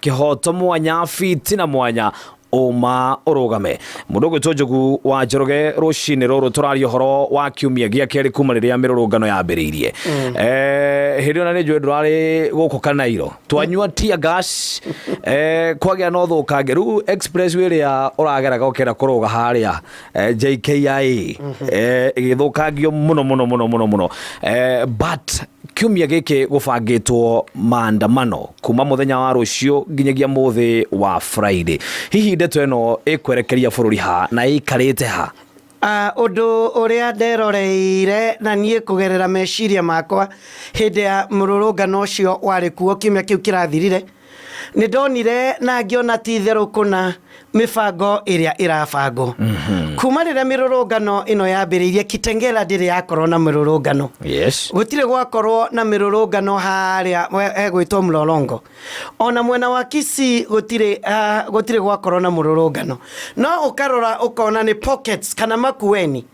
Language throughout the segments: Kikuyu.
Kĩhoto mwanya, fitina mwanya, ũma ũrũgame. Mũndũ ũgwĩtwo Njogu wa Njoroge, rũcinĩ rũrũ tũraria ũhoro wa kiumia gĩa kerĩ kuma rĩrĩa mĩrũrũngano yambĩrĩirie. Hĩndĩ ĩyo na nĩ njũĩ ndũrarĩ gũkũ Kanairo, twanyua tear gas, kwagĩa na ũthũkangia. Rĩu expressway ĩrĩa ũrageraga ũkĩenda kũrũga harĩa JKIA ĩgĩthũkangio mũno mũno mũno mũno mũno. But kiumia gĩkĩ gũbangĩtwo maandamano kuma mũthenya wa rũciũ nginyagia mũthĩ wa Friday. Hihi ndeto ĩno ĩkwerekeria bũrũri ha na ĩikarĩte ha? Ũndũ ũrĩa nderoreire na niĩ kũgerera meciria makwa hĩndĩ ya mũrũrũngano ũcio warĩ kuo kiumia kĩu kĩrathirire, nĩ ndonire na ngĩona ti itherũ kũna mĩbango ĩrĩa ĩrabangwo. Kuma rĩrĩa mĩrũrũngano ĩno yambĩrĩirie, Kitengela ndĩrĩ yakorwo na mĩrũrũngano. Gũtirĩ gwakorwo na mĩrũrũngano harĩa hegwĩtwo Mlolongo. Ona mwena wa Kisii gũtirĩ gwakorwo na mũrũrũngano. No ũkarora ũkona nĩ pockets kana Makueni.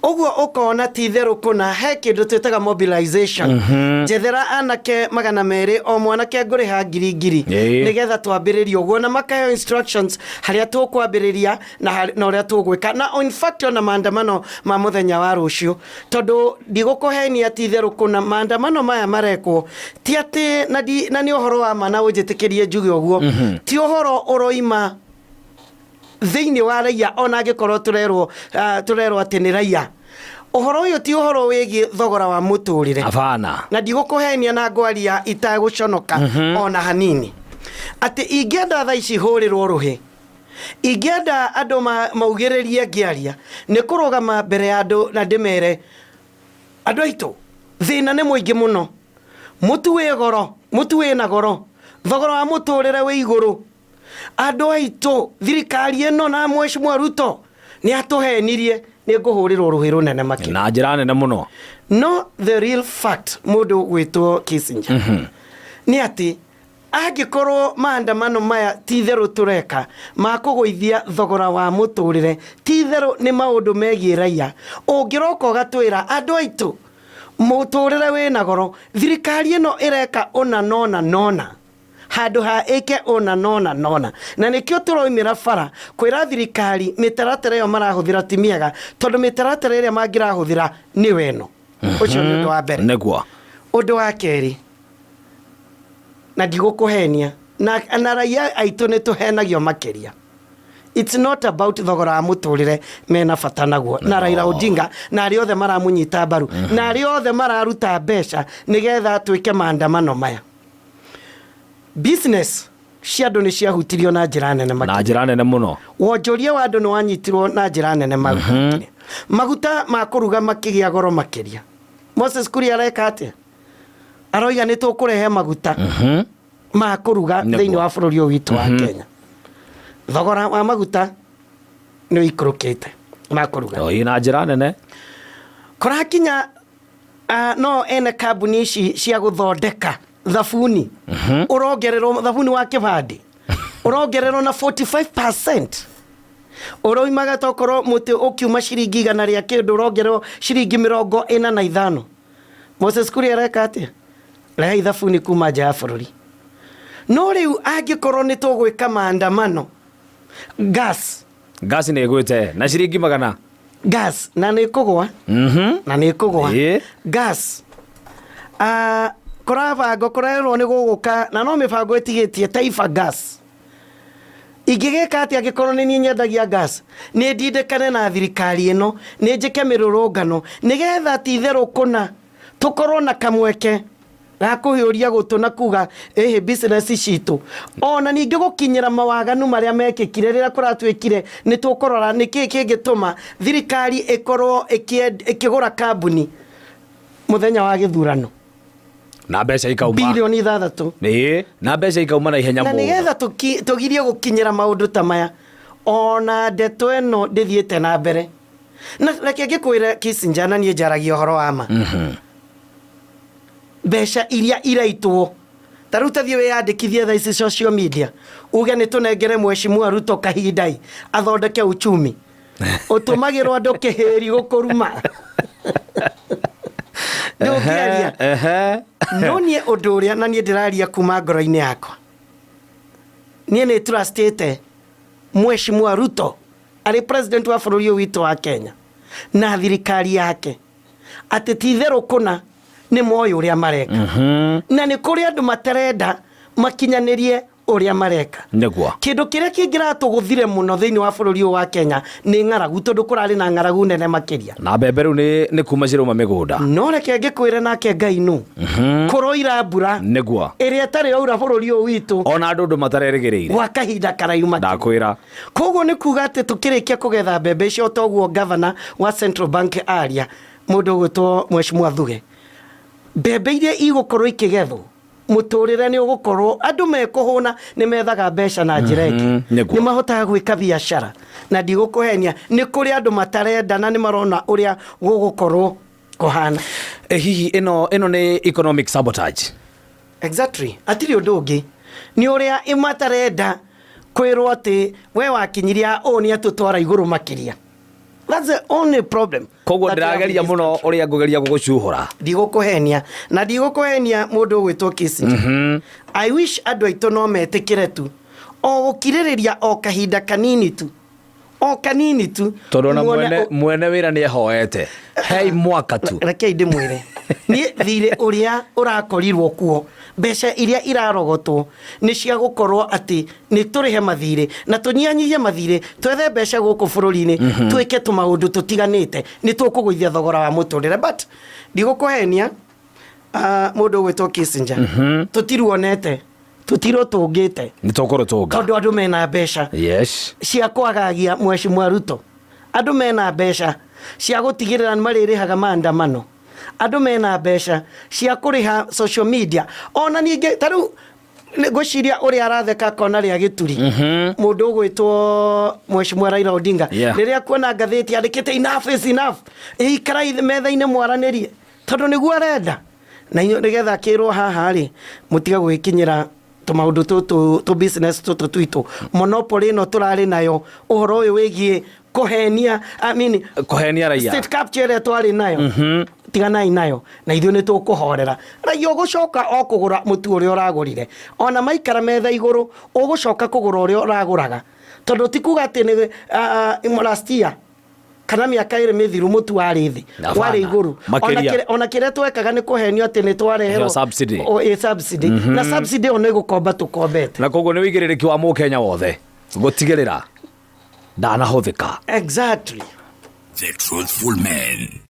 Ũguo ũkona ti itherũ kũna he kĩndũ twĩtaga mobilization. Njethera anake 200, o mwanake ngũrĩha ngiri ngiri, nĩgetha twambĩrĩrie ũguo, na makaheo instructions harĩa tũkwambĩrĩria na ũrĩa tũgwĩka. Na in fact ona maandamano ma mũthenya wa rũciũ, tondũ ndigũkũhenia ti itherũ kũna maandamano maya marekwo ti atĩ na nĩ ũhoro wa ma, na ũnjĩtĩkĩrie njuge ũguo, ti ũhoro ũroima thĩinĩ wa raia, ona angĩkorwo tũrerwo atĩ nĩ raia. Ũhoro ũyũ ti ũhoro wĩgiĩ thogora wa mũtũrĩre. Abana. Na ndigũkũhenia na ngwaria itagũconoka ona hanini, atĩ ingĩenda thaa ici hũrĩrwo rũhĩ, ingĩenda andũ maugĩrĩrie ngĩaria, nĩ kũrũgama mbere ya andũ na ndĩmere, andũ aitũ, thĩna nĩ mũingĩ mũno, mũtu wĩ goro, mũtu wĩna goro, thogora wa mũtũrĩre wĩ igũrũ. Andũ aitũ, thirikari ĩno na Mheshimiwa Ruto nĩ atũhenirie, nĩ ngũhũrĩrwo rũhĩ rũnene makĩria. Na njĩra nene mũno. No the real fact, mũndũ gwĩtwo Kissinger, nĩ atĩ angĩkorwo maandamano maya ti itherũ tũreka ma kũgũithia thogora wa mũtũrĩre, ti itherũ nĩ maũndũ megiĩ raia, ũngĩroka ũgatwĩra andũ aitũ mũtũrĩre wĩna goro, thirikari ĩno ĩreka ũna nona nona, handũ ha ĩke ũna nona nona. Na nĩkĩo tũroimĩra bara kwĩra thirikari mĩtaratara ĩyo marahũthĩra ti mĩega, tondũ mĩtaratara ĩrĩa mangĩrahũthĩra nĩyo ĩno. Ũcio nĩ ũndũ wa mbere. Nĩguo. Ũndũ wa kerĩ, na ndigũkũhenia, na raia aitũ nĩ tũhenagio makĩria. It's not about thogora wa mũtũrĩre mena bata naguo, na Raila Odinga na arĩa othe maramũnyita mbaru, na arĩa othe mararuta mbeca nĩgetha twĩke maandamano maya. Business cia andũ nĩ ciahutirio na njĩra nene makĩria. Na njĩra nene mũno. Wonjoria wa andũ nĩ wanyitirwo na njĩra nene makĩria. Maguta ma kũruga makĩgĩa goro makĩria. Moses Kuria areka atĩa? Aroiga nĩ tũkũrehe maguta ma kũruga thĩinĩ wa bũrũri ũyũ witũ wa Kenya. Thogora wa maguta nĩ ũikũrũkĩte ma kũruga. Ĩĩ, na njĩra nene. Kũrakinya no ene kambuni ici cia gũthondeka thabuni, ũrongererwo thabuni wa kĩbandĩ ũrongererwo na 45%, ũroimaga tokorwo mũtĩ ũkiuma ciringi igana rĩa kĩndũ, ũrongererwo ciringi 45. Moses Kuria areka atĩa? Rehai thabuni kuma nja ya bũrũri. No rĩu angĩkorwo nĩ tũgwĩka maandamano, gas Ngasi nĩ ĩgwĩte na ciringi magana. Gas na nĩ kũgwa, na nĩ kũgwa. Gas, kũrabangwo, kũrerwo nĩ gũgũka, na no mĩbango ĩtigĩtie Taifa Gas. Ingĩgĩka atĩa angĩkorwo nĩ niĩ nyendagia gas? Nĩ ndindĩkane na thirikari ĩno, nĩ njĩke mĩrũrũngano nĩgetha ti itherũ kũna tũkorwo na kamweke ga kũhiũria gũtũ na kuga ĩhĩ business citũ, ona ningĩ gũkinyĩra mawaganu marĩa mekĩkire rĩrĩa kũratuĩkire. Nĩ tũkũrora nĩkĩ kĩngĩtũma thirikari ĩkorwo ĩkĩgũra kambuni mũthenya wa gĩthurano na mbeca ikauma bilioni 6. Ĩĩ, na mbeca ikauma na ihenya na mũno. Nĩgetha tũgirie gũkinyĩra maũndũ ta maya, ona ndeto ĩno ndĩthiĩte na mbere. Na reke ngĩkwĩre, Kissinger, na niĩ njaragia ũhoro wa ma, mbeca iria iraitwo ta rĩu, tathiĩ wĩyandĩkithie thaa ici social media uge nĩ tũnengere Mheshimiwa Ruto kahinda i athondeke uchumi, ũtũmagĩrwo andũ kĩhĩri gũkũruma nĩ ũngĩaria. No niĩ ũndũ ũrĩa na niĩ ndĩraria kuma ngoro-inĩ yakwa. Niĩ nĩ trustĩte Mheshimiwa Ruto arĩ president wa bũrũri ũyũ witũ wa Kenya na thirikari yake atĩ ti itherũ kũna nĩ moĩ ũrĩa mareka, na nĩ kũrĩ andũ matarenda makinyanĩrie ũrĩa mareka. Nĩguo. Kĩndũ kĩrĩa kĩngĩratũgũthire mũno thĩinĩ wa bũrũri ũyũ wa Kenya nĩ ng'aragu, tondũ kũrarĩ na ng'aragu nene makĩria. Na mbembe rĩu nĩ kuma cirauma mĩgũnda. No reke ngĩkwĩre, nake Ngai nũ kũroira mbura ĩrĩa ĩtarĩ yaura bũrũri ũyũ witũ ona andũ matarerĩgĩrĩire gwa kahinda karaihu makĩria. Ndakwĩra. Koguo nĩ kuga atĩ tũkĩrĩkia kũgetha mbembe icio, toguo gavana wa Central Bank aria, mũndũ ũgwĩtwo Mheshimiwa Thuge, mbembe iria igũkorwo ikĩgethwo, mũtũrĩre nĩ ũgũkorwo andũ mekũhũna, nĩ methaga mbeca na njĩra ĩngĩ, nĩ mahotaga gwĩka biacara, na ndigũkũhenia nĩ kũrĩ andũ matarenda na nĩ marona ũrĩa gũgũkorwo kũhana. Hihi ĩno nĩ economic sabotage? Exactly, atirĩ ũndũ ũngĩ, nĩ ũrĩa matarenda kwĩrwo atĩ we wakinyiria ũũ nĩ atũtwara igũrũ makĩria. That's the only problem. Koguo ndĩrageria mũno ũrĩa ngũgeria gũgũcuhũra. Ndigũkũhenia, na ndigũkũhenia, mũndũ ũgwĩtwo Kissinger, I wish andũ aitũ no metĩkĩre tu o gũkirĩrĩria o kahinda kanini tu, o kanini tu. Tondũ ona mwene wĩra nĩ ehoete hei mwaka tu. Rekei ndĩmwĩre, niĩ thirĩ ũrĩa ũrakorirwo kuo, mbeca iria irarogotwo nĩ cia gũkorwo atĩ nĩ tũrĩhe mathirĩ na tũnyihanyihie mathirĩ, twethe mbeca gũkũ bũrũri-inĩ, twĩke tũmaũndũ tũtiganĩte, nĩ tũkũgũithia thogora wa mũtũrĩre. But ndigũkũhenia, mũndũ ũgwĩtwo Kissinger, tũtiruonete, tũtirũtũngĩte. Nĩ tũkũrũtũnga. Tondũ andũ mena mbeca cia kwagagia Mheshimiwa Ruto, andũ mena mbeca cia gũtigĩrĩra nĩ marĩrĩhaga maandamano, andũ mena mbeca cia kũrĩha social media. Ona ningĩ ta rĩu ngwĩciria ũrĩa aratheka akona rĩa gĩturi mũndũ ũgwĩtwo Mheshimiwa Raila Odinga, rĩrĩa kuona ngathĩti yandĩkĩte "Enough is enough", ĩikarai metha-inĩ mwaranĩrie, tondũ nĩguo arenda na inyuĩ nĩgetha akĩrwo haha rĩ, mũtiga gwĩkinyĩra tũmaũndũ tũtũ, tũ business tũtũ twitũ, monopoly ĩno tũrarĩ nayo, ũhoro ũyũ wĩgiĩ kũhenia, I mean, kũhenia raia. State capture ĩrĩa twarĩ nayo, tiganai nayo na ithuĩ nĩ tũkũhorera raia. Ũgũcoka o kũgũra mũtu ũrĩa ũragũrire, ona maikara metha igũrũ ũgũcoka kũgũra ũrĩa ũragũraga, tondũ ti kuga atĩ nĩ last year kana mĩaka 2 mĩthiru mũtu warĩ thĩ. Hapana. Warĩ igũrũ. Makĩria. Ona kĩrĩa twekaga nĩ kũhenio atĩ nĩ twareherwo Heo subsidy. O, ĩ subsidy, na subsidy ĩyo nĩ gũkomba tũkombete. Na koguo nĩ wĩigĩrĩrĩki wa mũkenya wothe gũtigĩrĩra ndanahũthĩka. Exactly. The Truthful Man.